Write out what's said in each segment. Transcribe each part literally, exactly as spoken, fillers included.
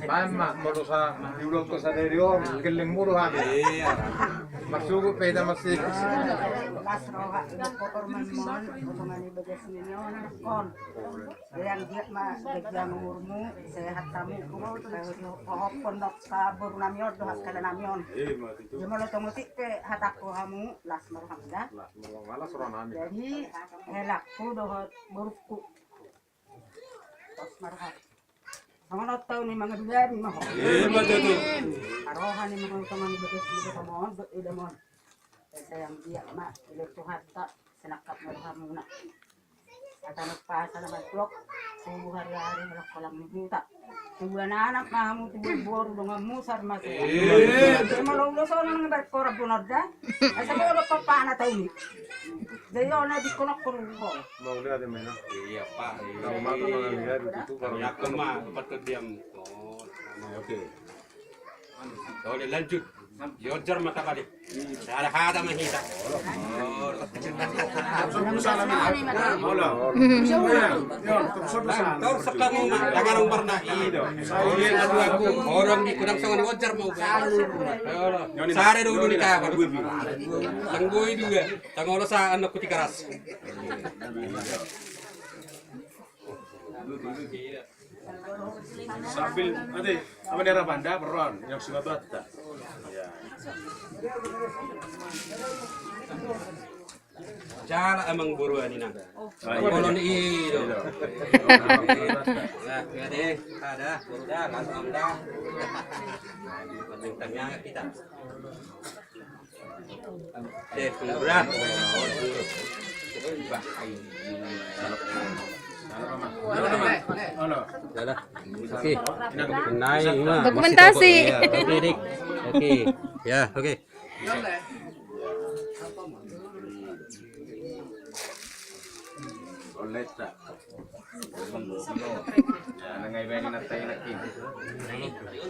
Baen ma, molo sa diulahon sadari on, gelleng mulu hami. Iya. Marsugut pe hita masih. Las roha, kotor manmon, potongan i bagas ni on, kon. Yang dia ma, bagian umurmu, sehat kamu, kulo, hohopon nok ka boru nami on, dohot kala nami on. Iya, molo tong otik pe hatangku hamu, las ma roham da. Las ma roha, las roha nami. Jadi, helakku dohot borukku. Las ma roha. Songon on tau ni mangaduari ma ho. Ima tutu. Aroha ni ma ho tongon i bagas ni ho tongon, bet ida mon. Sai anggiat ma, ilo Tuhanta, sinangkap ma rohamuna. Hata na pasa na mantuak, tubu hari-hari holong-holong ni huta. Tubu anak-anak ma hamu, tubu boru donganmu sar ma. Eh. Ima lo ulos on nang bar korab bonor da. Asa bodo papana tau ni. Jadi on na dikonok-konok ho. Mau lihat di mana? Iya, Pak. Kalau makan makan lihat di situ, kalau yakin mah, empat ke diam. Oh, oke. Boleh lanjut. Diojar ma taba deh. Sada hata ma hita. Tor sekamu tangan umbar na i do. Orang di kudang songon diojar ma uga. Sada do ulu ni kabar. Tanggoi dua. Tangolo sa anak kuti keras. Sambil nanti apa daerah Banda peron yang suka tuat ta. Ya. Jala amang boru ani nang. Kolon i do. Ya, ya deh, ada boru da, langsung da. Tanya kita. Eh, tunggu dah. Oke. Naik, Ima. Dokumentasi. Iya, oke, Dik. Oke. Ya, oke.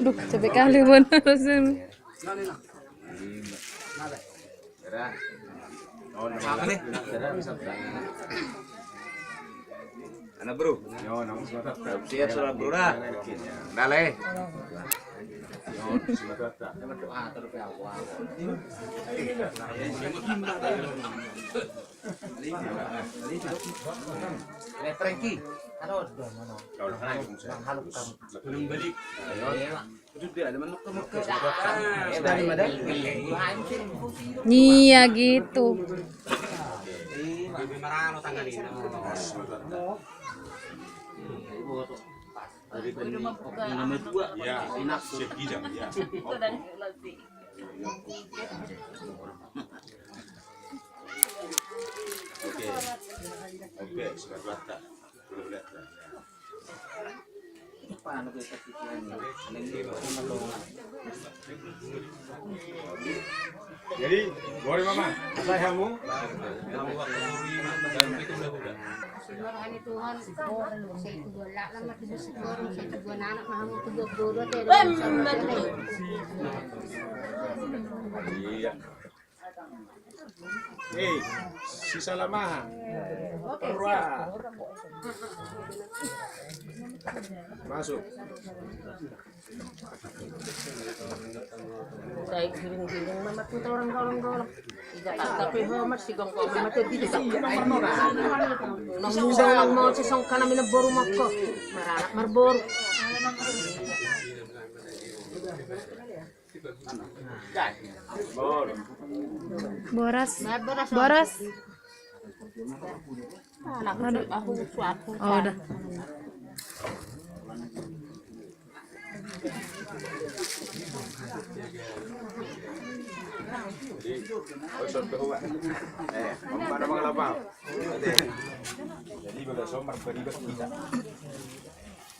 Duh, capek kali, Bon. Anak bro. Siap sudah bro dah. Dah le. Iya gitu. Ya, enak, siap gijang, ya. Oke. Oke, sudah dua tak. Jadi, bore mama, sai hamu. Rohani Tuhan, sai tu bola lama tu bos tu boru, sai tu buan anak mah hamu tu boru. Iya. Eh, si Salamaha. Pura. Masuk. Sai giling-giling mama tu orang-orang. Tapi ho mas si gongko mama tu di sini. Nang muda nang mau si songkana mina boru mako. Maranak marboru. Boras. Boras. Oh, udah. Jadi, bagas somar beribat kita.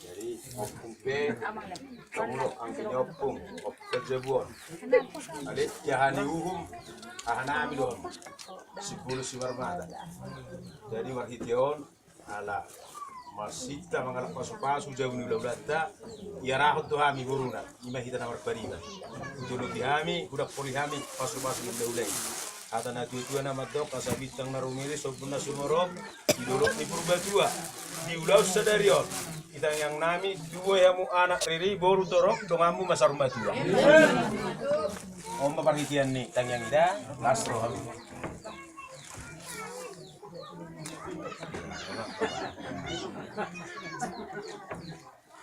Jadi, ompung pe, tonglo angki ni ompung, ompung kerja buon. Jadi, jahani uhum, ahanami dohon. Sipulu si marmata. Jadi, marhite on, ala, marsita mangalap pasu-pasu, jabu ni ula-ulanta, iarahon tu hami boruna, ima hita na marpariba. Hutolopi hami, hudampori hami, pasu-pasu ni ula-ula i. Hata na tua-tua na mandok, asa bintang na rumili, sombun na sumorop, di dolok ni Purbatua, di ulaon sadari on. Tangiang nami, tubu hamu anak riri, boru torop, donganmu ma saur matua. On ma parhitean ni tangiang i da, las rohamu.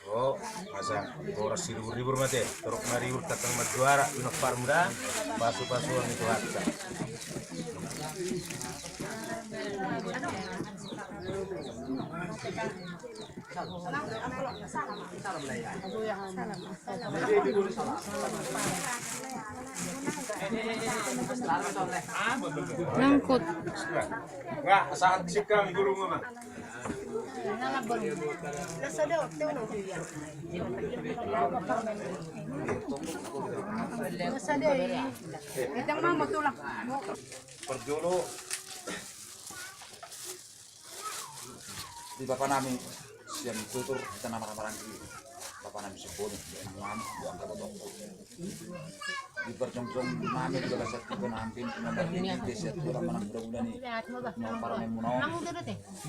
O, asa horas siribur-ribur ma te, torop maribur tangkang marjuara, inomparmu da, pasu-pasuon ni Tuhanta. Nangkut. Wah, saat sikam guru mama. Parjolo di bapa nami sian tutur hita na marhahamaranggi, bapa nami Simbolon, di angka boto. Di parjongjong nami di bagasan tingki on, angka na marhite sian tulang manang hula-hula ni na parmaen muna on.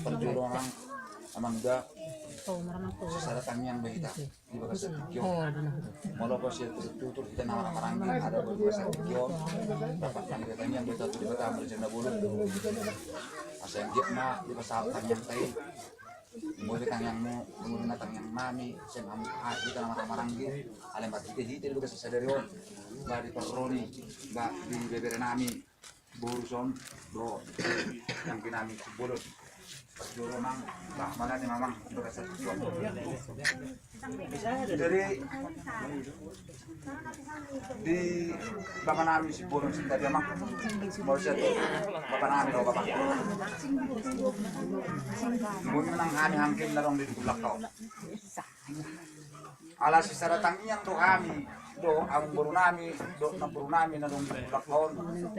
Parjolo nang amang da, sisada tangiang ma hita di bagasan tingki on. Molo pe sian tutur hita na marhahamaranggi, ada di bagasan tingki on, dapat nang hita tangiang ma hita tu Debata marjabu na bolon. Asa anggiat ma dipasahat tangiangta i. Molo tangiangmu, molo na tangiang nami sian hamu hita na marhahamaranggi, alai marhite-hite di bagasan sadari on, ba di parro ni, ba di ibebere nami, boru son, dohot anggi nami Simbolon. Parjolo nang, ba mala ni mamang di bagasan tingki on. Jadi di bapa nami Simbolon sendiri, amang. Molo sian bapa nami do, bapa. Molo nang hami anggi na adong di Dukun Langka on, ala sisada tangiang do hami, do amangboru nami, do namboru nami na adong di Dukun Langka on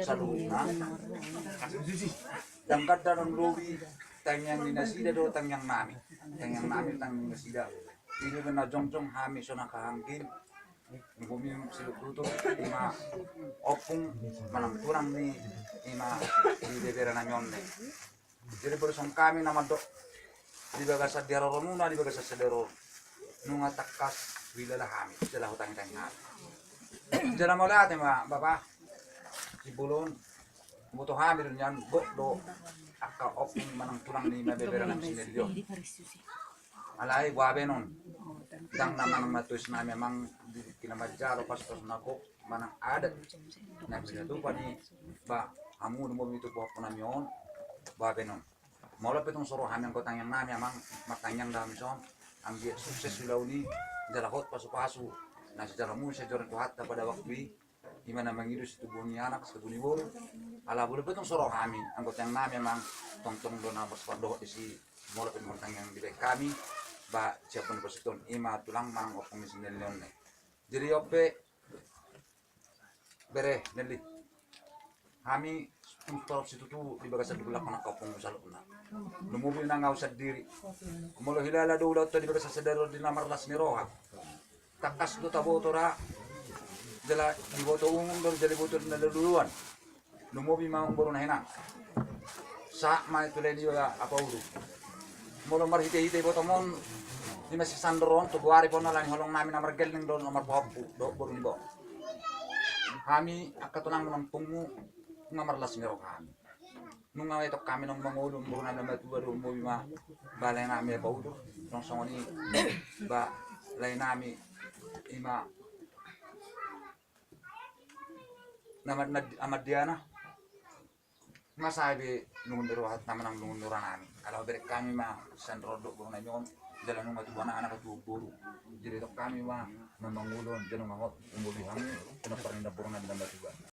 saluhutna. Dang ganda na lobi tangiang ni nasida do tangiang nami. Tangiang nami tangiang ni nasida. Ido na jongjong hami songon angka anggi, nunga hami silututu, ima ompung manang tulang ni, ima di ibebere nami on. Jadi boru songon hami na mandok di bagasan di haroronmuna, di bagasan sadari on, nunga tangkas huhilala hami, jala hutangi-tangi hami. Jala mauliate ma bapa Simbolon, boto hami do nian, gok do angka ompung manang tulang ni ibebere nami Sinellion. Alai boha be on, dang na manang matois nami amang di tingki na manjalo pasu-pasu na gok manang adat na pinatupa ni, ba hamu na mobi tu pahompu nami on, boha be on. Molo pe tung so ro hami anggo tangiang nami amang, martangiang do hami son, anggiat sukses ulaon i, jala hot pasu-pasu na sijalo muna sian joro ni Tuhanta pada waktu i. Ima na mangido situbuan ni anak, situbuan ni boru. Ala molo pe tung so ro hami anggo tangiang nami amang, tongtong do na marsipandohot disi. Molo pe martangiang dibaen hami, ba siap on pasahaton ima tulang manang ompung ni Sinellion. Jadi on pe, bere Nelli, hami tung so ro situtu di bagasan Dukun Langka on angka ompungmu saluhutna. Lumobi nang ahu sandiri, molo huhilala do ulaonta di bagasan sadari on di na marlas ni roha, tangkas do taboto ra, jala diboto umum do, jala diboto na luluan. Lumobi ma amangboru na hinan, sahat ma tu lae ni Apaulu. Molo marhite-hite ibotom on, ima si Sandor on, tu goari pe on ala ni holong nami na margelleng do na marpahompu dohot boru ni bo. Hami angka tulang manang ompungmu, nunga marlas ni roha hami. Nunga etong hami naung mangolu, boru nami na matua do, lumobi ma ba lae nami Apaulu, songon i ba lae nami ima na, na, Amandiana. Nga sae be lungun ni roha hami manang lungun ni roha nami, ala hubereng hami ma Sandor dohot boru nami on, jala nunga tubu anak-anak, tubu boru. Jadi etong hami ma na mangolu on, jala nunga hot, lumobi hami pinompar ni namboru nami na matua.